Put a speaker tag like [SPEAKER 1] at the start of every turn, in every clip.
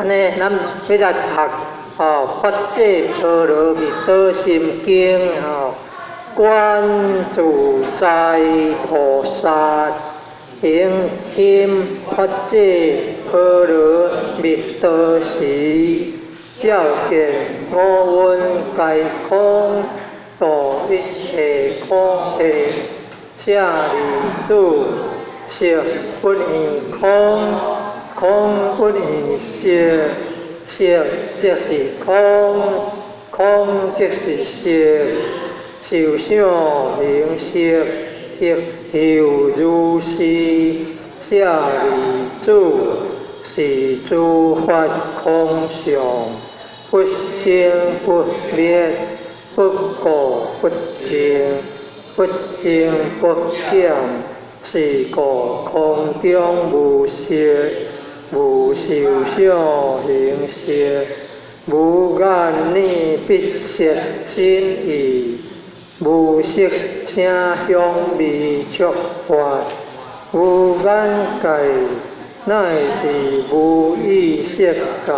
[SPEAKER 1] 按呢，咱欲來讀吼《法界波羅蜜多心經》吼，觀自在菩薩行深法界波羅蜜多時，照見五蘊皆空，度一切苦厄。舍利子，色不異空，空不異色，色即是空，空即是色，受想行識亦猶如是。舍利子，是諸法空相，不生不滅，不垢不淨，不增不減。是故空中無色，無受想行識，無眼耳鼻舌身意，無色聲香味觸法，無眼界，乃至無意識界，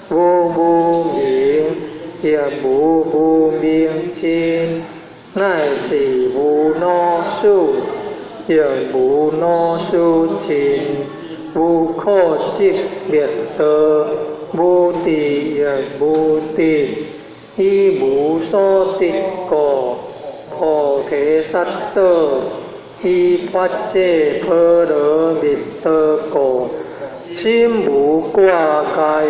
[SPEAKER 1] 無無明，亦無無明盡，乃至無老死，亦無老死盡，無苦集滅道，無智亦無得，以無所得故，菩提薩埵以法界波羅蜜多故，心無掛礙，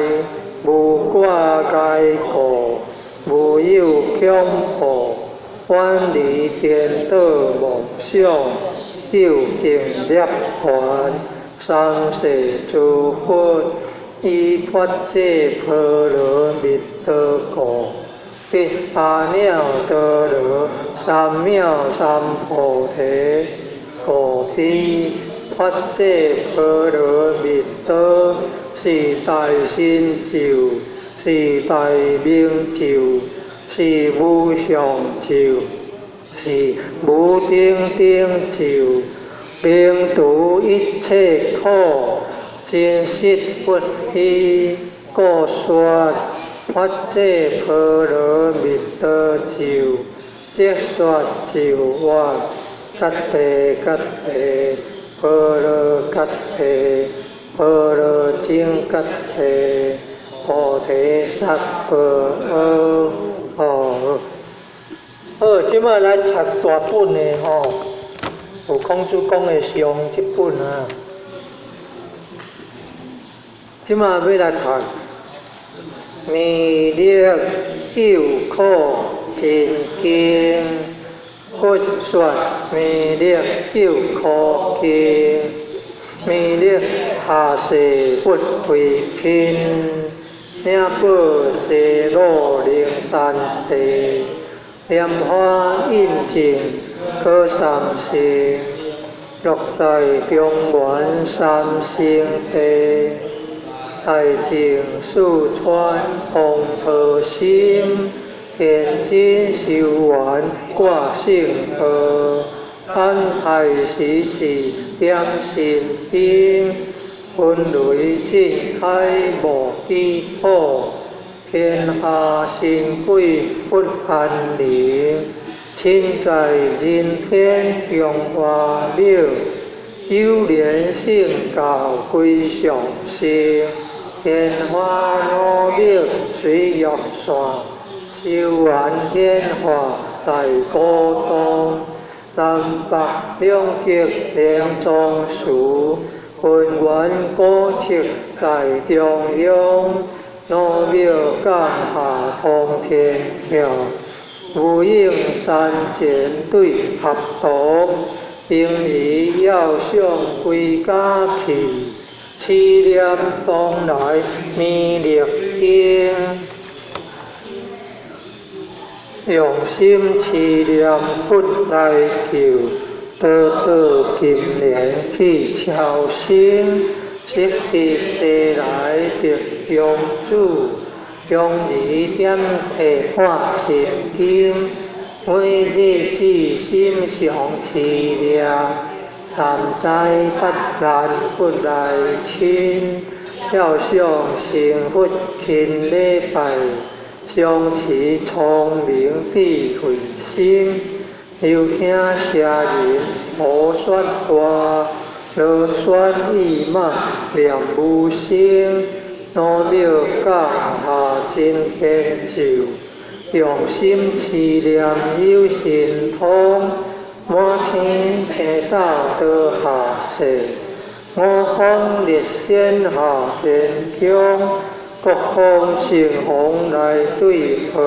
[SPEAKER 1] 無掛礙故，無有恐怖，遠離顛倒妄想，究竟涅槃，三世諸佛以法界波羅蜜多故，得阿耨多羅三藐三菩提。故知法界波羅蜜多是大神咒，是大明咒，是無上咒，是無頂頂咒，能除一切苦，真實不虛。故說法界波羅蜜多咒，即說咒曰：揭諦揭諦，波羅揭諦，波羅僧揭諦，菩提薩婆訶。哦，好，這擺來讀大本的吼，有孔子講的上這本啊。這擺欲來讀綿力救苦真經，佛說綿力救苦經，綿力下世不虧貧，領報濟魯靈山地，蓮華印證可三世，樂在中原三聖地，大淨四川風波心，天津修緣掛聖號，安泰時節點神燈，雲雷震海無幾好，天下神鬼不安寧，親在人天中華廟，有蓮聖教歸上升，天花努力水玉線，修緣顯化大古洞，南北兩極連莊寺，渾圓古蹟在中央，努廟降下通天橋，無影山前對合圖，平兒要上歸家去，持念東來綿力經，用心持念佛來救，得道金蓮去超生，悉地西來得永主，香兒點提看成金，每日至心常持念，三災八難不來侵。肖像成佛勤礼拜，常持聪明智慧心，犹听邪人胡说话，啰嗦意骂念无声，南无降下真天咒，用心持念有神通，满天星斗落下世，五方列仙下天宫，各方圣王来对号，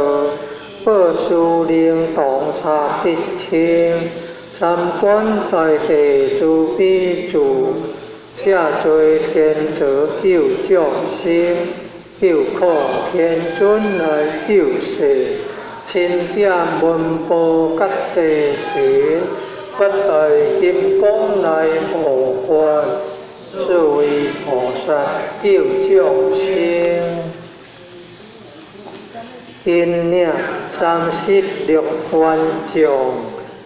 [SPEAKER 1] 报事灵童查得清，三官大帝慈悲住，摄做天泽救众生，救苦天尊来救世，钦点文部觉地神，八大金刚来护法，四位菩萨救众生。引领36万众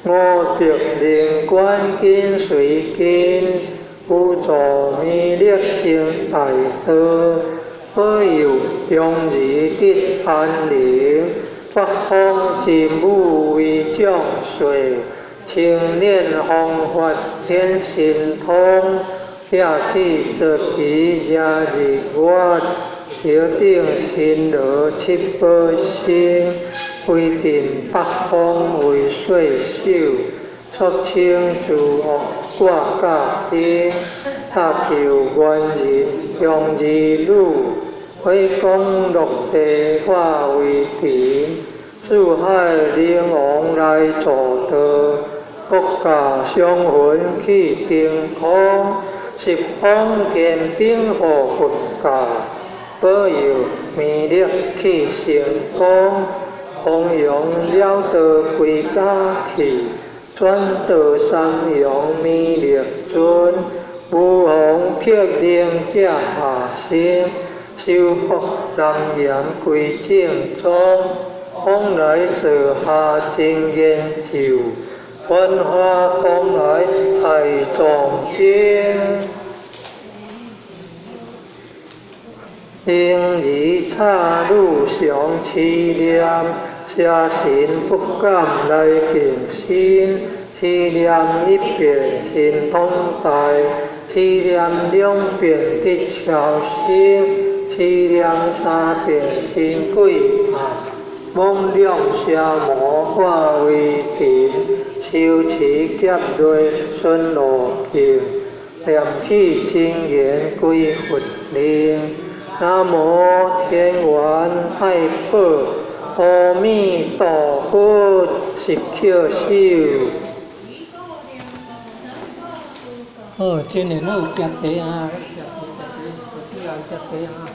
[SPEAKER 1] ，500灵官紧随跟，辅助弥勒成大道，保佑中儿得安宁，八方真武为众说，清练方法显神通，拆去坐骑迎日月，头顶神罗七宝星，威震八方为岁首，肃清诸恶挂甲灯，塔求元人养儿女，火光落地化为尘，四海灵王来助道，国家伤魂去天空，十方天兵护佛教，保佑弥勒去成功，弘扬了道归家去，转导三阳弥勒尊，无妨霹灵者下生，修复南岩归正宗，往来做下真言咒，传花光来爱藏经。婴儿插女常持念，邪神不敢来近身。持念一遍神通大，持念两遍得超生，持念三遍神鬼怕。猛量邪魔化为尘，修持劫内顺路径，念起真言归佛灵。南无天元太保，阿弥陀佛，十叩首。好，真的好，食茶啊，食茶食茶，有需要食茶啊。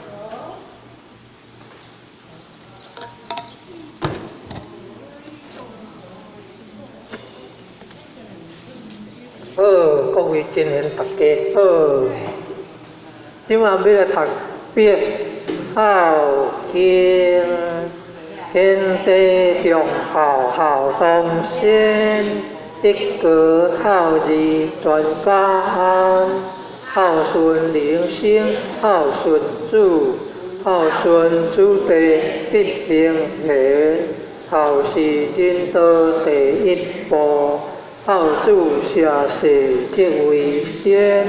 [SPEAKER 1] 好，各位真言大家好，今晚欲来读《别孝经》，天地众孝孝当先，德高孝义全家安，孝顺人生孝顺子，孝顺子弟必明贤，孝是人道第一步，孝子社世则为先。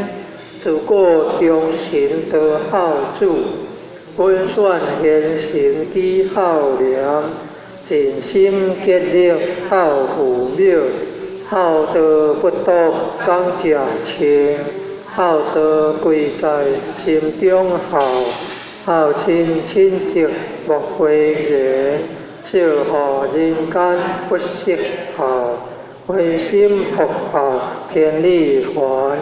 [SPEAKER 1] 自古忠臣多孝子，本选贤臣举孝廉，尽心竭力孝父母，孝道不堕讲食清，孝道贵在心中孝，孝亲亲情莫讳言，惜护人间不失孝，回心复孝天理还。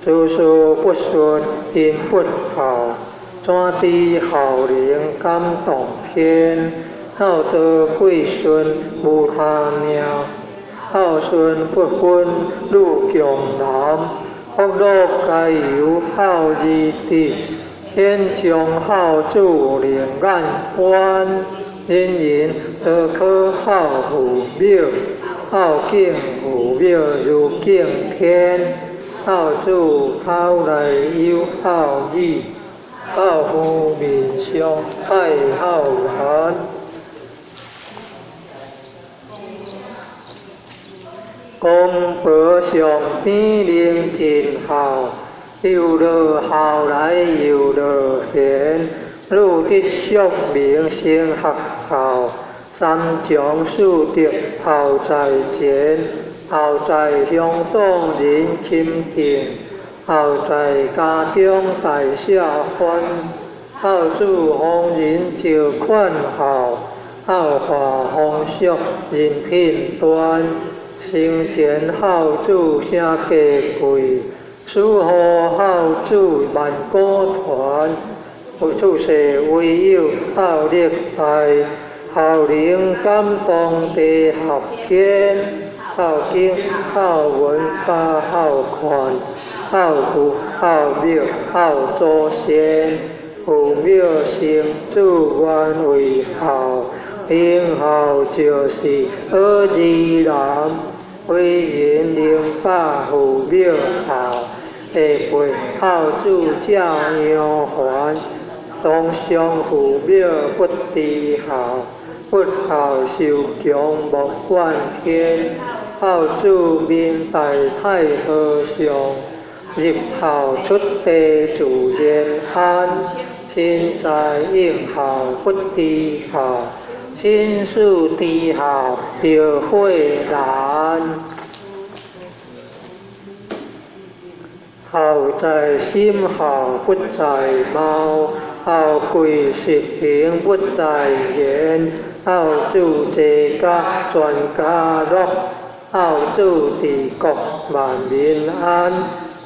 [SPEAKER 1] 事事不顺因不孝，怎知孝能感动天？孝道贵顺无他命，孝顺不分女强男，福禄皆由孝而得。天将孝子令眼观，人人都可孝父母，孝敬父母如敬天。孝子口内有孝语，孝父面相愛孝人。公婆上邊能盡孝，又落孝來又落賢，女得淑名先學孝，三從四德孝在前，孝在鄉黨人親敬，孝在家中大小歡，孝子逢人就勸孝，孝化風俗人品端。生前孝子聲家貴，死後孝子萬古傳。處世唯有孝力大，孝能感動地合天。孝經、孝文加孝勸，孝父、孝母、孝祖先，父母生子原為孝，行孝就是好兒男。為人能把父母孝，下輩孝子照樣還。當上父母不知孝，不孝受強莫怨天。孝子明大太和尚，入孝出地自然安。親在應孝不知孝，親事知孝著火難。孝在心，孝不在貌，孝貴實行不在言。孝子齊家全家樂，孝子治國萬民安。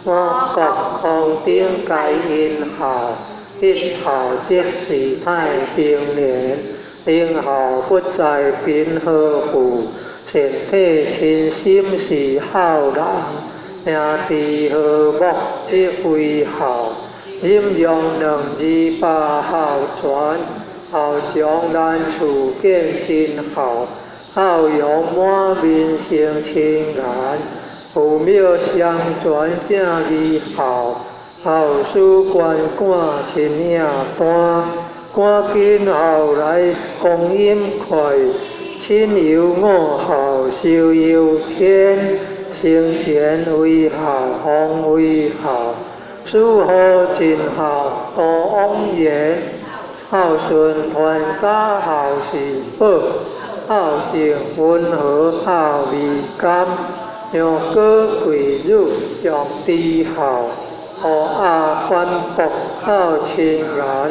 [SPEAKER 1] 五國空頂皆因孝，一孝即是太平年。能孝不在貧和富，善體親心是孝人。兄弟和睦即為孝，忍讓兩字把孝傳。孝將難處見真孝，孝容滿面生親顏。父母相傳正義孝，孝事關趕親影單。趕緊孝來光陰快，親猶五孝壽悠天。生前為孝，方為孝，死後盡孝多枉然。孝順傳家孝是寶，孝性溫和孝味甘。楊過貴女常知孝，烏鴉反駁孝親顏。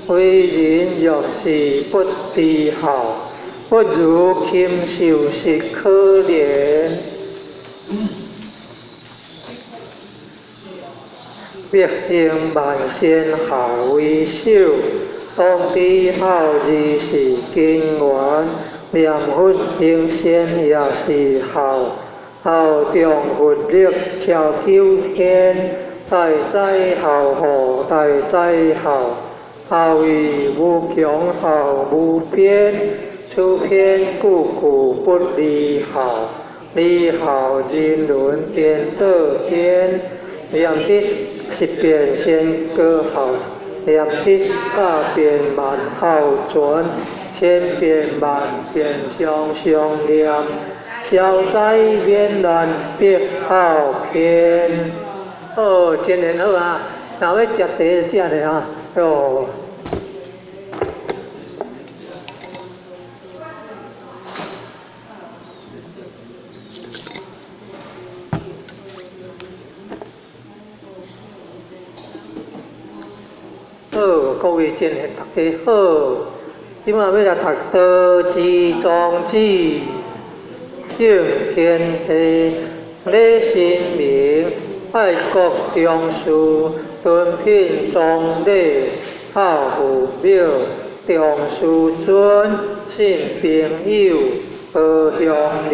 [SPEAKER 1] 為人若是不知孝，不如禽獸實可憐。欲行萬善孝為首，當知孝字是根源。念佛行善也是孝，孝重佛力超九天。大哉孝父，大哉孝，孝義無窮，孝無邊。此篇句句不離孝，離孝人倫顛倒顛。念得十遍先過孝，念得百遍萬孝全，千遍萬遍常常念，消災免難必孝篇。好，真緣好啊！若欲食茶就食咧啊！哦。好，各位真緣，大家好。這擺欲來讀《道之莊子》，應天地，禮神明，愛國重視，敦品崇禮，孝父母，重師尊，信朋友，和鄉鄰，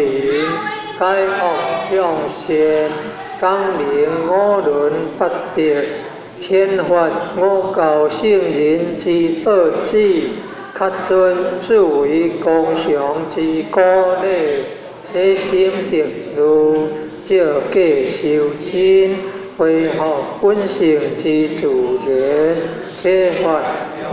[SPEAKER 1] 解惡向善，講明五倫八德，遣發五教聖人之惡旨，恪遵四維公常之古禮，洗心滌慮，照過修真，恢復本性之自然，啟發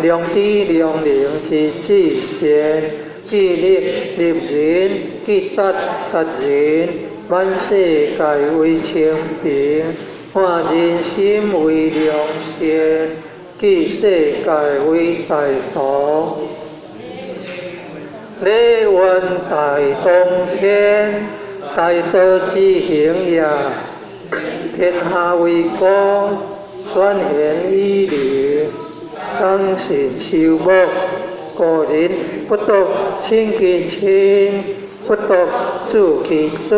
[SPEAKER 1] 良知良能之至善，記力立人，記達達人，滿世界為清平，化人心為良善，記世界為大同。禮願大東天，大道之行也，天下為公，選賢與能，講信修睦，古人不獨親其親，不獨子其子，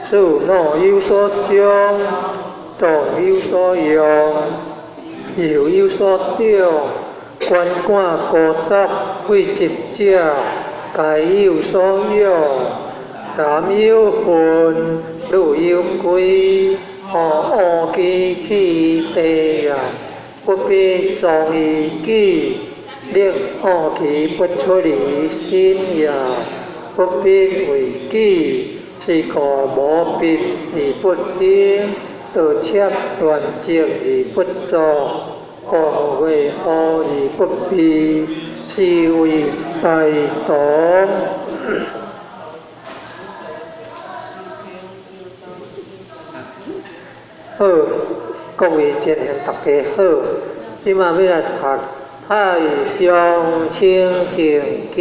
[SPEAKER 1] 使老有所終，壯有所用，幼有所長，鰥寡孤獨廢疾者，皆有所養。男有分，女有歸，烏雞去地也，不必藏於己，令惡氣不出於身也，不必為己，是故無必而不興，盜竊亂積而不作，故為禍而不避，是謂大同。好，各位善賢大家好，這馬欲來讀《太上清淨經》，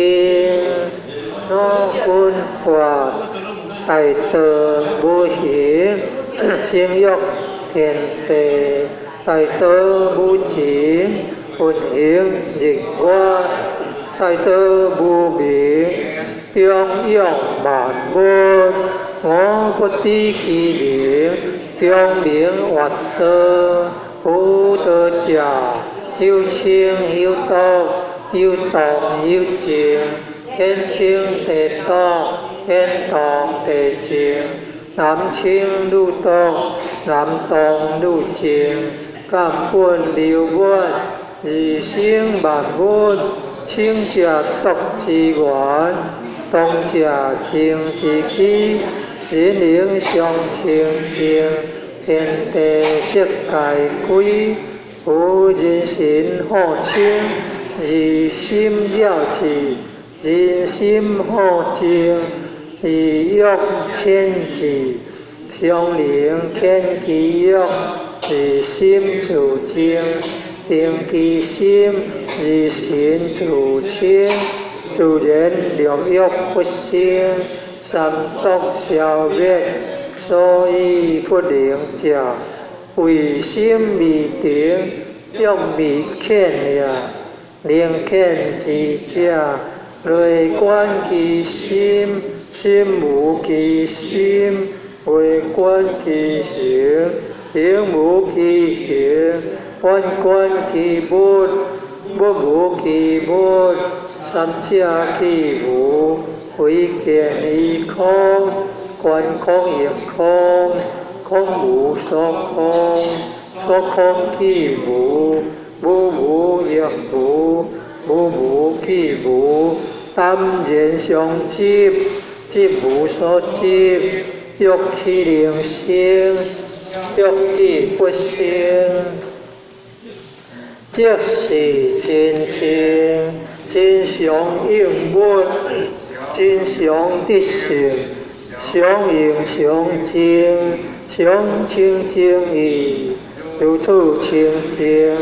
[SPEAKER 1] 老君話大道無形，生育天地；大道無情，運行日月；大道無名，長養萬物。我不知其名，長明月道，夫道者，有清有濁，有動有靜，顯清地濁，顯動地靜，男清女濁，男動女靜，根本流滿，而生萬物。清者濁之源，動者靜之基，人靈相清淨，天地色界歸，夫人心好清，而心了智；人心好靜，而欲淺智。常靈遣其欲，而心自靜；定其心，而神自清。自然六欲不生，三毒消滅，所以不能者，為心未定，欲未遣也。能遣之者，內觀其心，心無其心；外觀其形，形無其形；反觀其物，物無其物。三者既無，唯見於空，觀空亦空，空無所空，所空既無，無無亦無，無無既無，淡然相執，執無所執，欲豈能生？欲既不生，即是真清，真常應物，真常得性，常應常淨，常清淨義，如此清淨，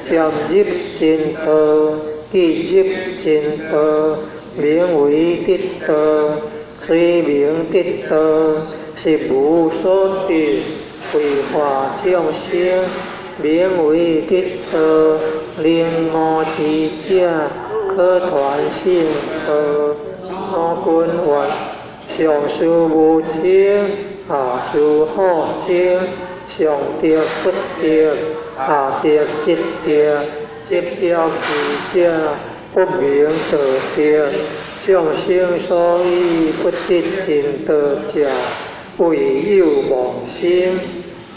[SPEAKER 1] 漸入真道，既入真道，名為得道。雖名得道，實無所得，為化眾生，名為得道。靈悟之者，可傳聖道。老君曰：上師無清，下師好清，上得不得，下得即得，即了之者，不名道得。眾生所以不得真道者，為有妄心。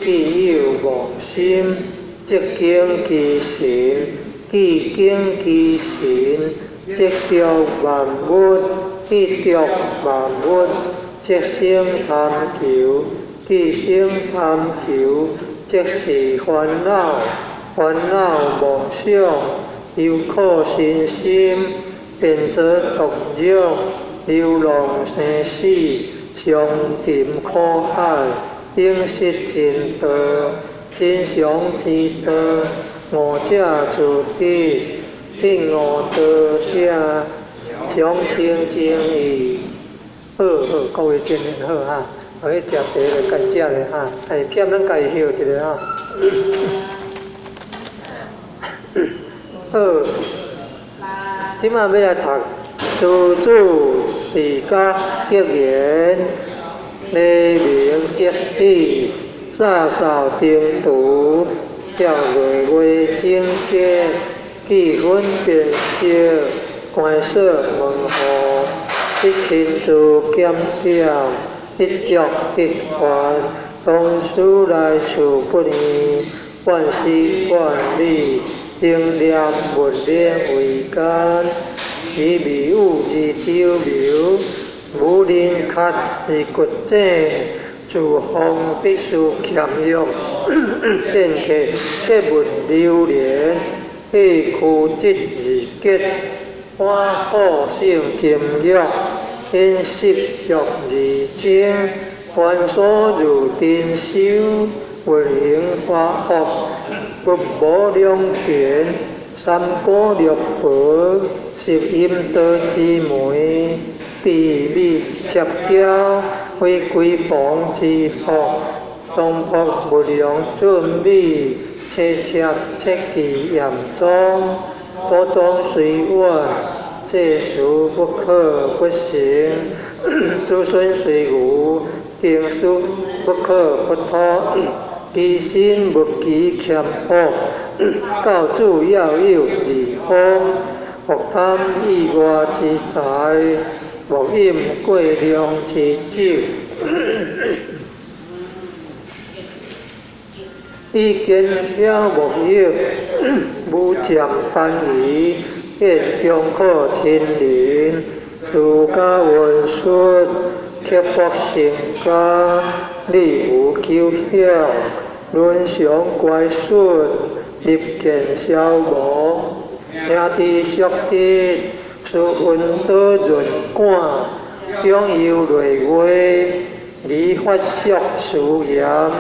[SPEAKER 1] 既有妄心，則境其神；既境其神，則著萬物；既著萬物，則生貪求；既生貪求，則是煩惱。烦恼妄想，忧苦身心，便泽毒药，流浪生死，伤沉苦海，永失真道，真常之道，悟者自得，证悟道者，常清净义。好好，各位见面好哈，我去食茶咧，家己食咧哈，哎，忝咱家己歇一下哈。好，這馬欲來讀諸子治家格言，黎明即起，灑掃庭廚，跳月月整潔，記分辨色，關鎖門戶，必親自檢點，一足一環，當思來處不遠，萬絲萬縷，精念勿令為間，以迷霧而周流，無人崁而掘井，住房必須儉約，見客切勿流連，去屈質而潔，歡好勝禁欲，飲食欲而精，繁瑣如珍修，運行華福，勿無良田，三姑六婆，十陰道之門，避免結交，非閨房之福，當樸勿良準備，切切切忌嚴宗，祖宗雖遠，這事不可不成；子孫雖愚，經書不可不託。其身勿欺儉樸，教子要有義風，莫貪意外之財，莫飲過量之酒。以堅僥莫欲，無佔贪疑，見中可親鄰，儒家文術，刻薄成家，禮無糾響，倫常乖順，立見消亡，兄弟相得，事分多潤管，長幼累月，禮法俗殊嚴，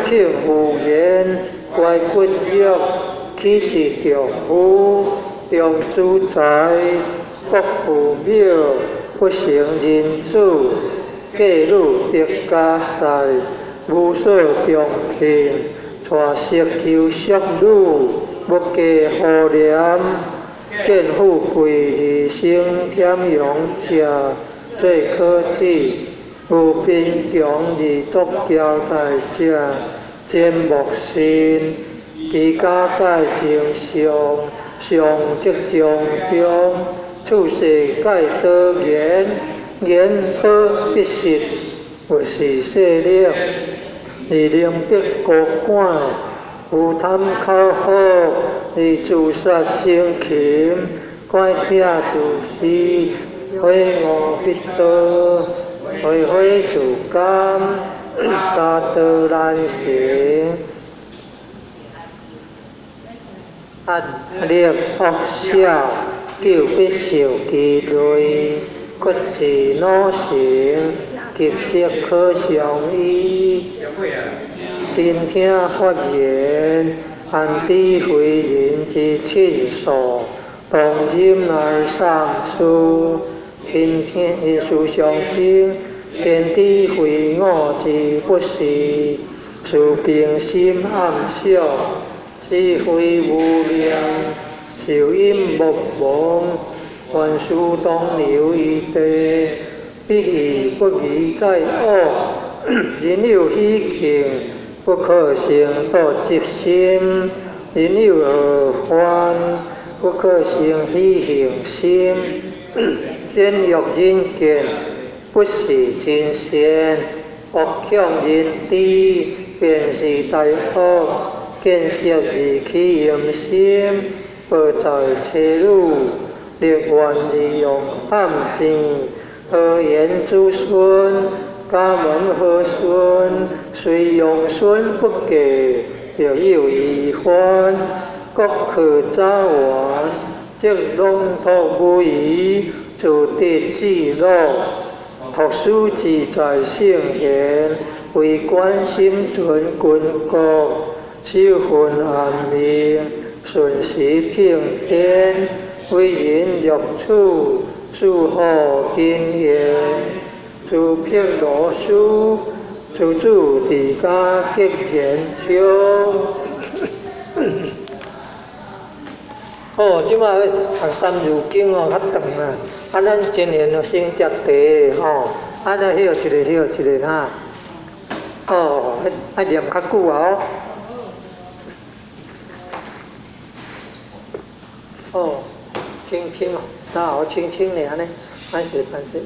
[SPEAKER 1] 聽婦言，乖骨肉，豈是丈夫，重子財，薄父母，不成人子，嫁女得家婿，無所長聘，娶色求淑女，勿嫁婦廉，見富貴而生忝揚者，最可恥；無貧窮而作嬌態者，真莫信。居家蓋正上，上則中中，處世蓋多言，言多必失，勿視勢力，而能逼高官，無貪口福，而自殺生擒，怪癖自私，悔悟必多，悔悔自甘，家道難成。壓力惡小，久必受其累；骨志腦成，急則可相醫。聽聽法言，安知非人之親屬，當忍來喪事。聽聽事上經，天知非我之不是，事平心暗想，是非無量，壽陰莫忘，凡事當留餘地，必以不疑在惡。人有喜慶，不可生妒嫉心；人有禍患，不可生喜幸心。善欲人見，不是真善；惡向人知，便是大惡。見色而起淫心，報在妻女，立願而用陷阱，何言子孫？家門何順？雖用孫不嫁，若有疑惑，各去早完，則朗讀無遺，自得至樂，讀書自在聖賢，為官心存軍國，守分安寧，順時聽天，為人樂處，事好經驗，諸毗羅書，諸子佇家結緣笑。哦，這擺欲讀三字經哦，較長啊。啊，咱前言先食茶吼，啊，再歇一下，歇一下哈。哦，愛念較久啊哦。哦，輕輕哦，那好輕輕的按呢，歹勢歹勢。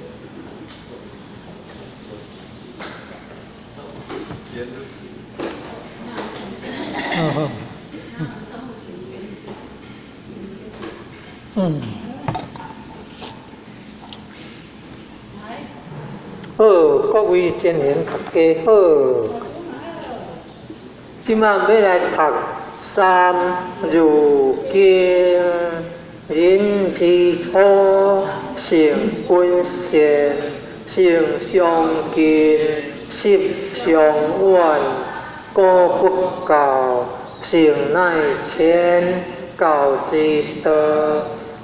[SPEAKER 1] 嗯好。嗯。好，各位前贤大家好。這擺欲來讀《三字經》，人之初，性本善，性相近，習相遠。古不教，性乃遷。教之道，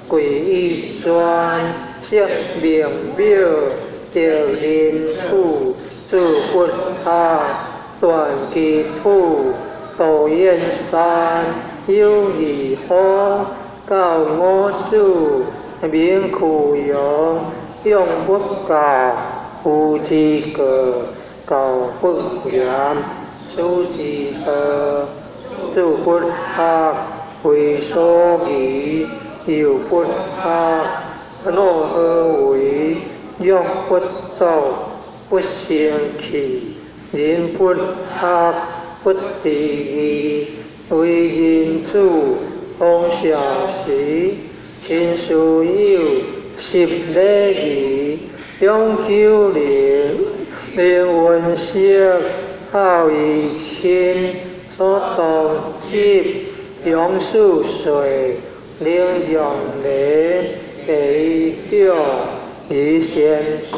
[SPEAKER 1] 貴以專。釋名表，擇鄰處，子不學，斷機杼。道遠山，有義方。教五子，名俱揚。養不教，父之過；教不嚴，師之惰。子不學，非所宜；幼不學，樂何為？若不作，不成器。人不學，不知義。為人子，方少時。親師友，習禮儀。長久靈，能文飾，孝義親，所當執。長四歲，能讓梨，第一長，宜先知。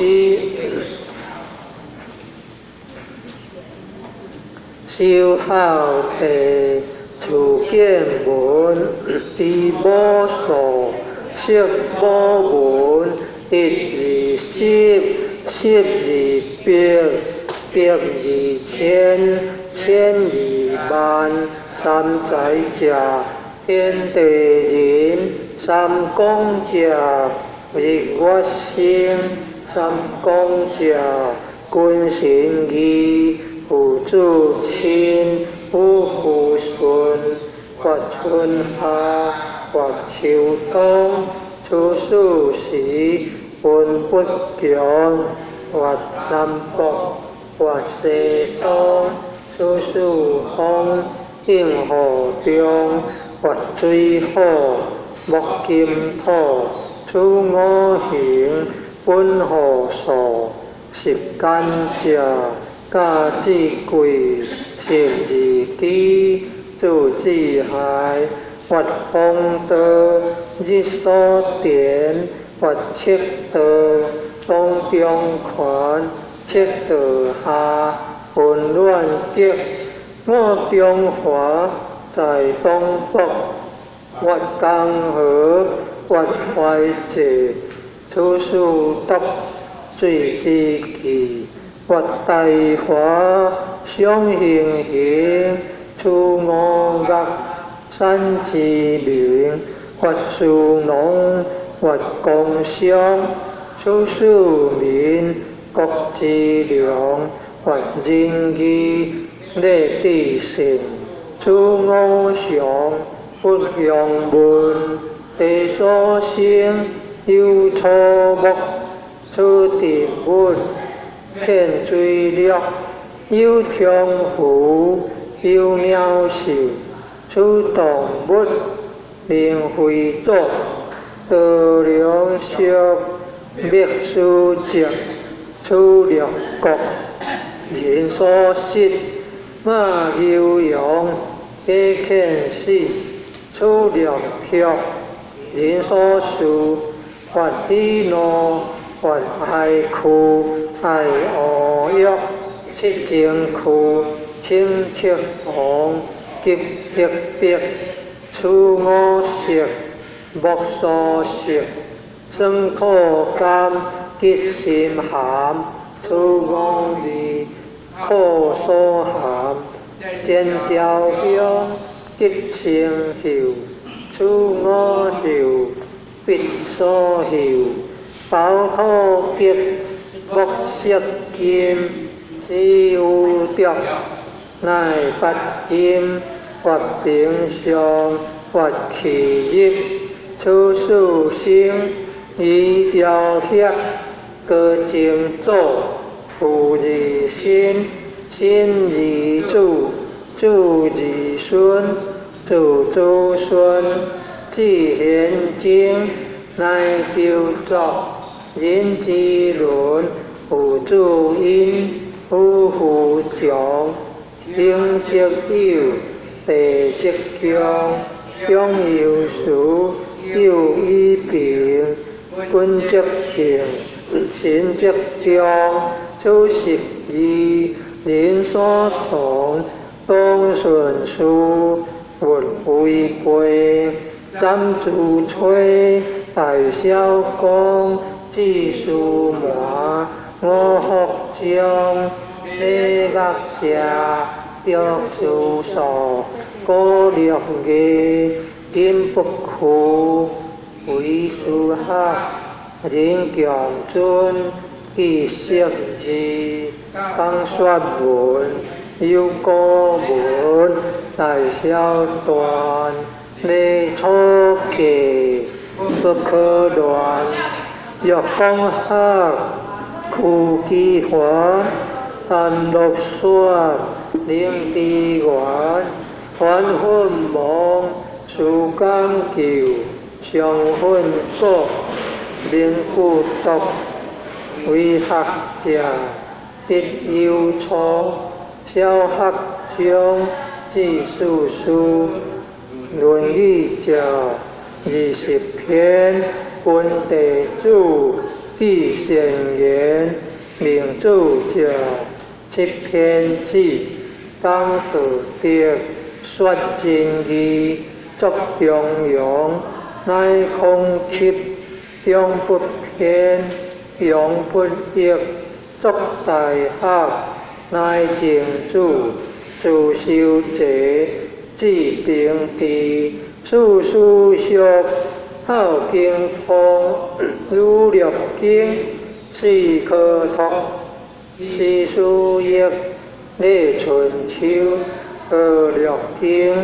[SPEAKER 1] 修孝悌，處見聞，知母數，識母文，一二十，十二百，百二千，千二萬。三才者，天地人；三光者，日月星；三公者，君臣義，父子親，夫婦順。發春夏，發秋冬，處四時，分不窮。發南北，發西東，處四方。應河中，發水火，木金土，處五行，本何數？十干者，甲子癸，十二支，子子亥，發風道，日所電，發赤道，當中權，赤道下，混亂極。五中華，在東北，發江河，發淮濟，處四篤，水之氣，發大華，上行行，處五岳，山之名，發士農，發工商，處四民，國之良，發仁義，禮智信，處五常，不相問，地所生，有草木，處植物，遍水陸，有蟲魚，有鳥獸，處動物，靈飛祖，多糧食，滅書籍，處六國，人所失。馬牛羊，假遣使，此略却，人所事，發喜怒，發哀屈，愛惡欲，七情趣，稱色王，及色別，此五色，莫所食，酸苦甘，及辛鹹，此五味，苦所含，前焦香，及清嗅，此五嗅，鼻所嗅，飽土極，木色金，此有毒，乃發陰，發平上，發氣入，此四生，依調協，高精祖，父二身，身二子，子二孫，子子孫，至賢精，乃求作，人之倫，父子因，夫婦長，兄則友，弟則兄，長幼時，友以平，君則敬，臣則忠，此十二，人所同，當順事，勿違背，斬諸吹，大小公，智書瞞，五福將，禮樂射，著書數，古六藝，金不屈，為師學，人強尊，記釋字，講說文，有古文，大小緞，禮初記，不可亂。欲講學，屈機還，談樂說，靈智圓，還奮忘，思講究，常訓果，明故篤，為學者，必有錯，小學長，至四書，論語者，20篇，君弟子，記善言，明主者，七篇子，講道德，說真義，作中庸，乃孔吸，中不偏，庸不役，作大學，乃曾子，自修齊，至平治，四書熟，孝經通，儒略經，四科讀，詩書易，禮春秋，和樂經，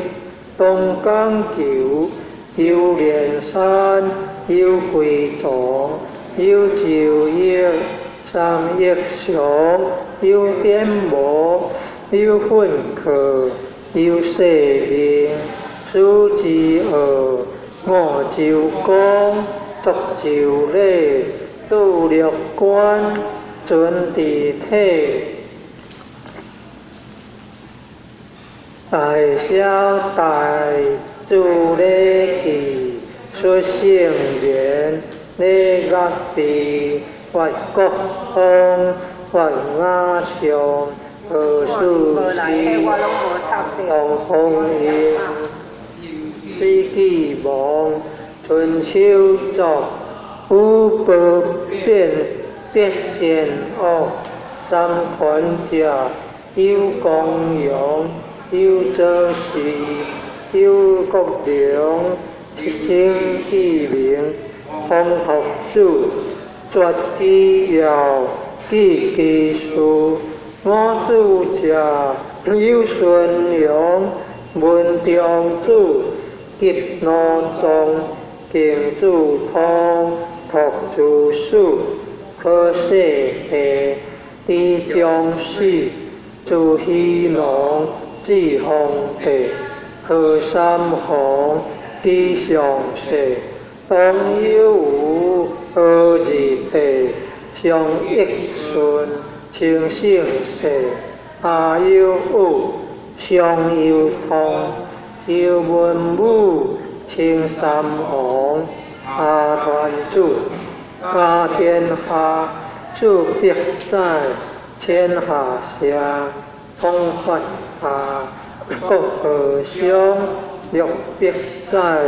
[SPEAKER 1] 東講求，遊連山，有歸藏，有周易，三益祥，有典無，有訓課，有世命，書之奧，五洲公，作周禮，杜略官，尊治體，大小大，注禮器，出聖言，禮樂備，發國風，發雅尚，何事師，東方英，史記亡，春秋作，五褒變，必善惡，三權者，有公陽，有左氏，有國良，稱記名，風託子，絕機要，記其事，五子者，有孫陽，文中子，及奴宗，敬子通，託諸史，可世下，知將死，朱熹農，至皇帝，何三皇，記上世，東有無，何二帝，上益順，稱聖世，下有武，上有通，周文武，青山王，阿团主，家天下，四百载，千下社，统发下，国和尚，六百载，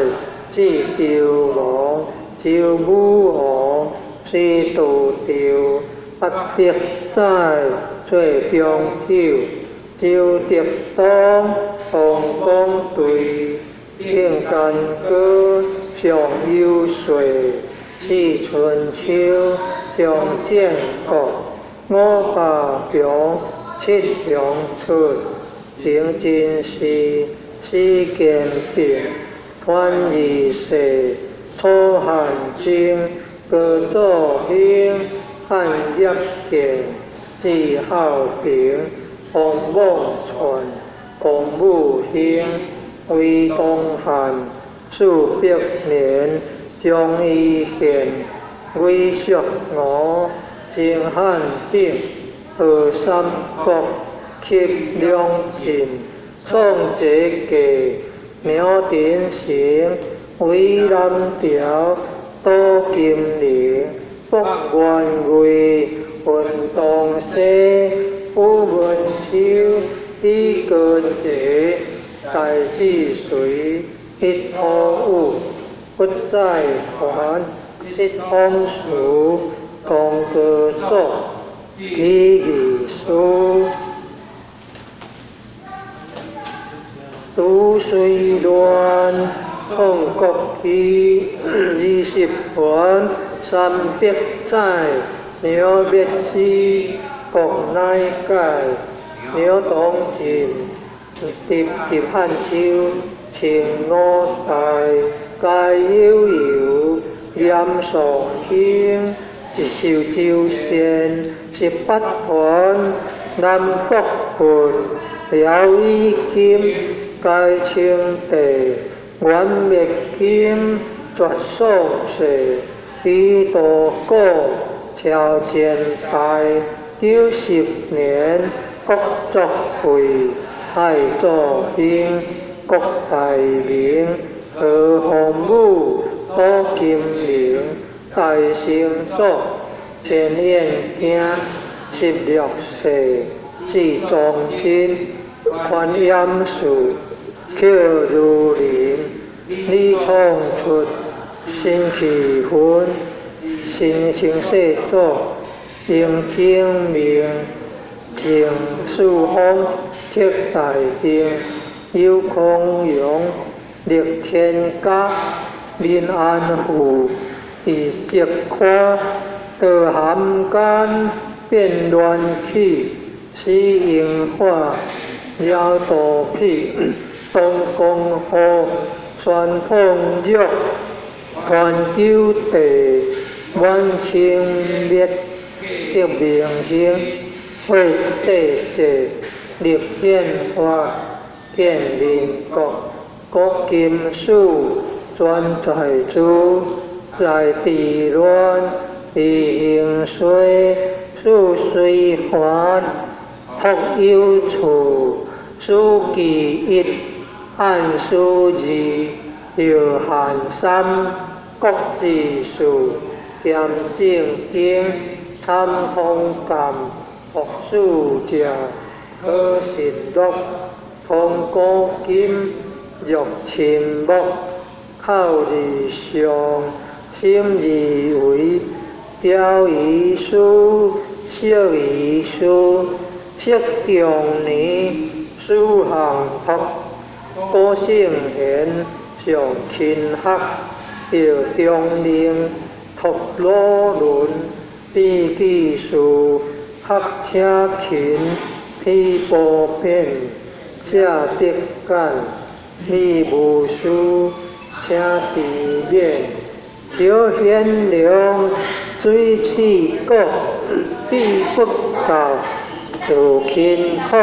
[SPEAKER 1] 智周王，周武王，西道长，800载，做中久，周德东，王公队，庆干哥，上有岁，四春秋，张建国，五百强，七雄出，灵真寺，史建平，潘二世，楚汉争，高祖兴，汉业建，志孝平，王梦传，龚武兴，魏东汉，400年，张一宪，魏淑娥，金汉鼎，何三国，吸两晋，宋节继，苗鼎成，魏南朝，杜金陵，卜元瑞，云东西，武文秋，李高杰，戴志隋，一土武，不在团，七方书，唐高祖，李义书，杜水乱，宋国基，20环，300载，苗灭之，国乃解，苗东晋，入入汉州，秦五代，该悠悠，严尚兴，一寿周县，18环，南国郡，辽以金，该称帝，元灭金，绝宋世，李道古，朝前代，90年，国作废，太祖兴，国大明，何洪武，杜金陵，大成祖，千眼镜，16世，至忠贞，观音寺，克如林，李创出，新气氛，新兴世祖，丁景明，郑四方，铁大定，有孔融，立天家，民安富，以积宽，道含间，变乱起，死樱花，鸟肚皮，东江河，宣统玉，团九地，满清灭，得明星，会帝制，立宪法，建民国，国金属，专在主，在地乱，地兴衰，四随环，福有处，书记一，汉书二，刘汉三，国志四，咸正经，参通鉴，博士者，可信录，通古今，玉清木，口而上，心而为，雕鱼书，小鱼书，释中年，书行读，古圣贤，上勤学，赵中令，托鲁伦，笔记书，学车勤，披波变，谢德简，李无私，请治免，刘贤良，水气国，必不教，做勤苦，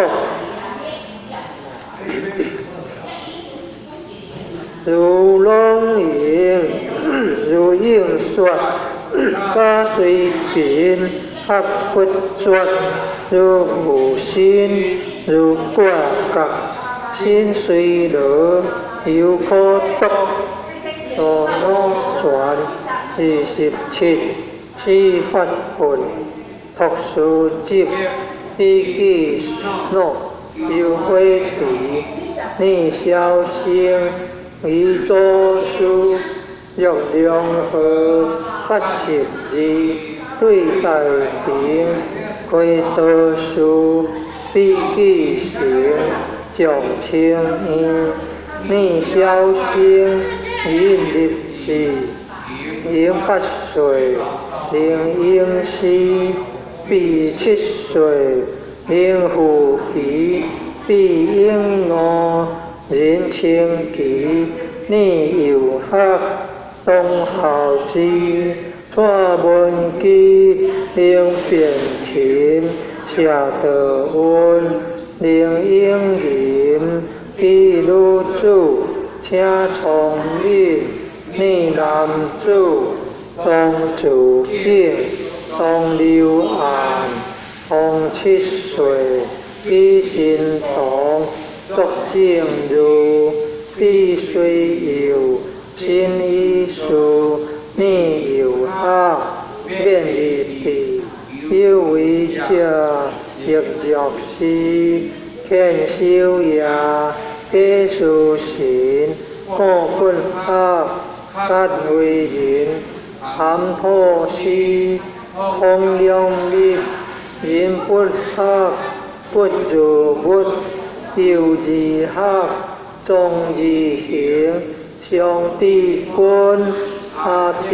[SPEAKER 1] 如龙吟，如应说，加随贫，合不绝，如无心，如挂角，身隨羅猶可得，多羅傳27，四法分，托書集，比記諾優火池，念消生，於祖師，若良河82，對大庭，開道士，比記成，將清院，念消生，於立志，應8歲，靈應師，比7歲，靈父皮，比應五，仁清奇，念幼學，東孝之，蔡文姬，靈變琴，謝道溫，靈應仁，比女子，請聰敏，念男子，當自景，當流岸，方7歲，比神童，作正如，比隨幼，新醫師，念幼學，免入地，有為者，亦若是，勸修業，假事神，顧本學，甲為人，含土師，空兩密，人不學，不如物，幼稚學，莊而行，上智君，阿德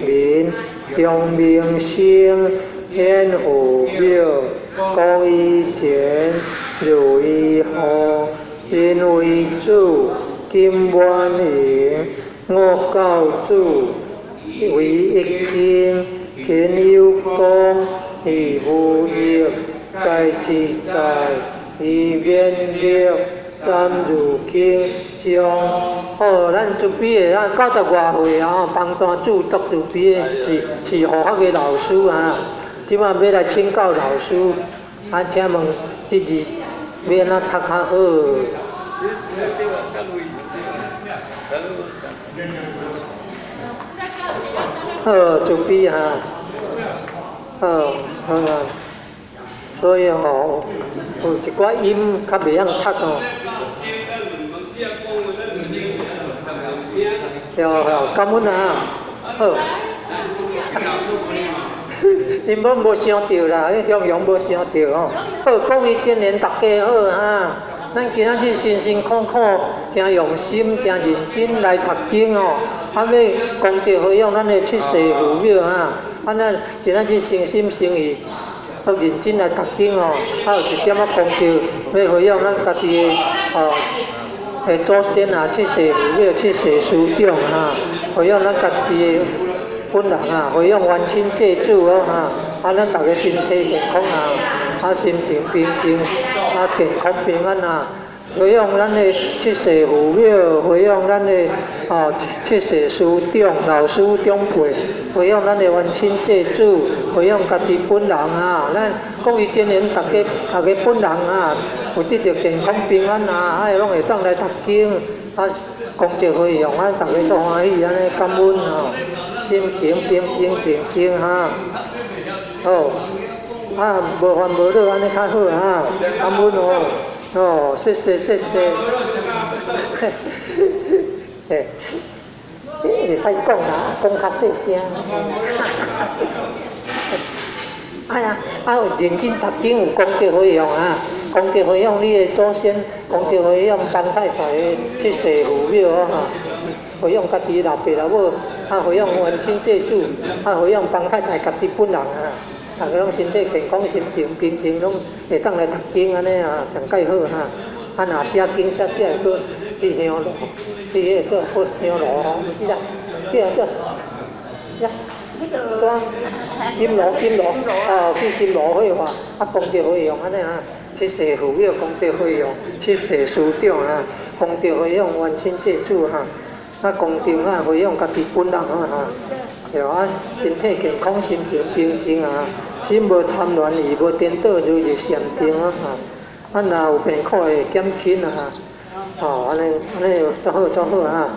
[SPEAKER 1] 民，楊明生，顯父廟，公以前，如意號，因為主，金滿盈，五教主，為一經，勤有功，義無益，該自在，以免力，三如經將。哦，咱慈悲的啊，90外歲啊，幫單主讀慈悲的是護法的老師啊。這擺欲來請教老師，啊，請問這字欲按怎讀較好？好，慈悲哈，好，好啊。所以吼，有一寡音較袂曉讀哦。對對，感恩啊，好。𪜶攏無想著啦，彼向陽無想著吼。好，各位青年大家好哈。咱今仔日辛辛苦苦，誠用心、誠認真來讀經哦。啊，欲功德回向咱的七世父母哈。啊，咱今仔日誠心誠意，閣認真來讀經哦。啊，有一點仔功德，欲回向咱家己的哦，的祖先啊，七世父母、七世師長哈，回向咱家己的本人啊，回向冤親債主哦哈。啊，咱逐家身體健康啊，啊，心情平靜，啊，健康平安啊。回向咱的七世父母，回向咱的哦七世師長、老師長輩，回向咱的冤親債主，回向家己本人啊。咱各位青年，逐家逐家本人啊，有得著健康平安啊，啊，攏會當來讀經，啊，功德回向啊，逐家足歡喜，按呢感恩吼，心情平平靜靜哈。好，啊，無煩無惱，按呢較好哈，感恩哦。哦，謝謝謝謝。嘿，會使講啦，講較細聲。哎呀，啊，認真讀經有功德回向啊，功德回向你的祖先，功德回向幫太太的七世父母啊，回向家己老爸老母，啊，回向冤親債主，啊，回向幫太太家己本人啊。逐家攏身體健康、心情平靜，攏會當來讀經按呢啊，上蓋好哈。啊，若寫經寫寫會閣去香爐，去彼個做佛香爐吼，毋是啦，叫做呀，怎金爐金爐哦，去金爐火化，啊，功德回向按呢啊，七世父母功德回向，七世師長啊，功德回向冤親債主哈，啊，功德啊回向家己本人啊哈。對啊，身體健康，心情平靜啊，心無貪亂，意無顛倒，如入禪定啊！啊，若有病苦會減輕啊！哦，按呢按呢足好足好啊！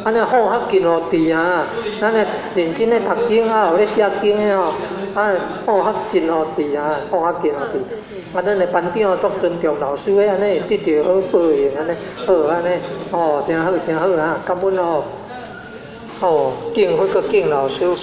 [SPEAKER 1] 按呢放較緊予佇啊，咱咧認真咧讀經啊，有咧寫經的吼，啊放較緊予佇啊，放較緊予佇。啊，咱的班長足尊重老師的，按呢會得著好報應，按呢好按呢，哦，真好真好啊！感恩哦，哦，敬佛閣敬老師。